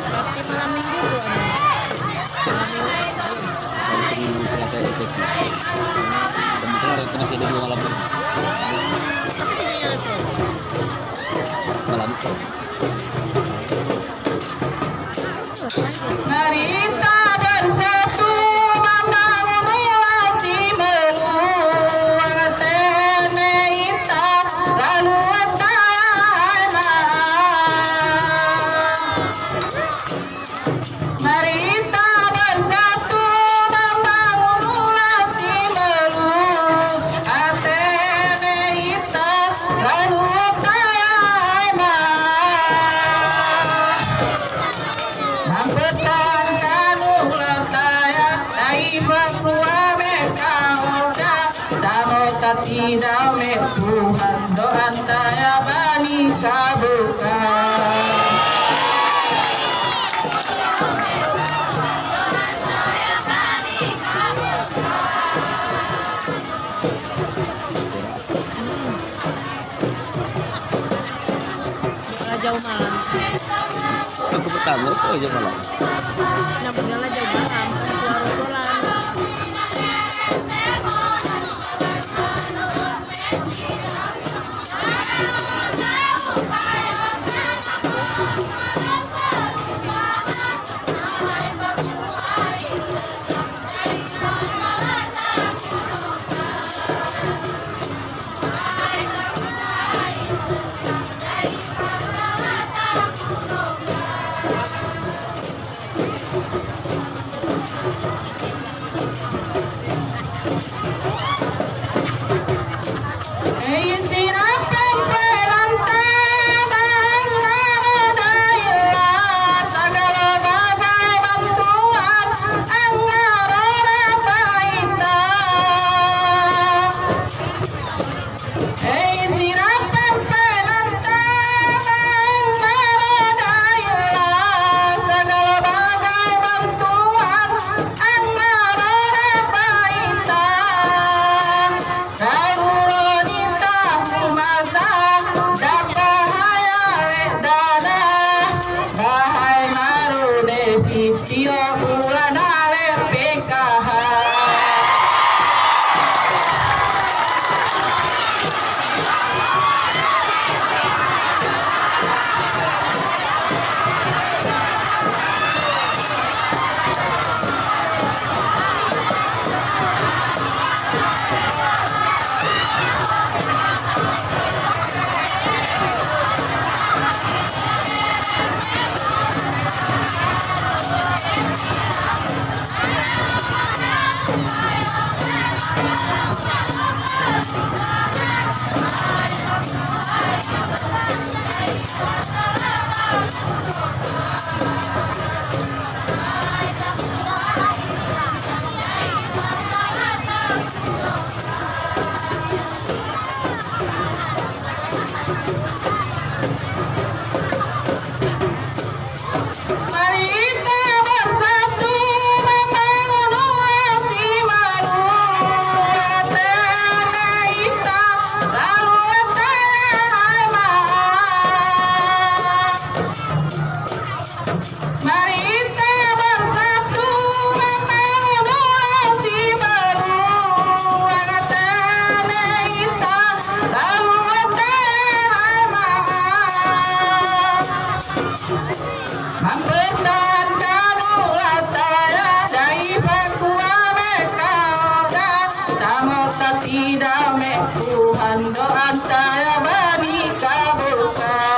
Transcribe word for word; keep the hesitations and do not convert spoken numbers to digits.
Berarti malam minggu tuh, anu. Malam minggu. Hari Senin, Selasa, itu sih. Kemungkinan hari itu masih ada dua malam. Malam. Mari ta beusatu membangun Pulo Simeulue, watèe na ita lalu tayang hai ma. Mari ta beusatu membangun Pulo Simeulue, watèe na ita lalu tayang hai ma. Meupeuteuntang ulang tayang, dai bak kuah meukaoda, saboh tati damé Tuhan, doa tayang bani kabulkan. Rajau malam. Aku pertama tu Rajau malam. Nyambungnya Rajau malam, kan suara solan. Karu lôn nitah mata, dapat hai awét dada, bahai maru deh sitiok bulan awét P K H. Mari kita bersatu membangun Pulo Simeulue, tanah kita lalu tanah hai ma. Mari kita bersatu membangun Pulo Simeulue, tanah kita lalu tanah hai ma. Meupeuteuntang ulang tayang, dai bak kuah meukaoda, samoe tati damé Tuhan, doa tayang bani kabulkan.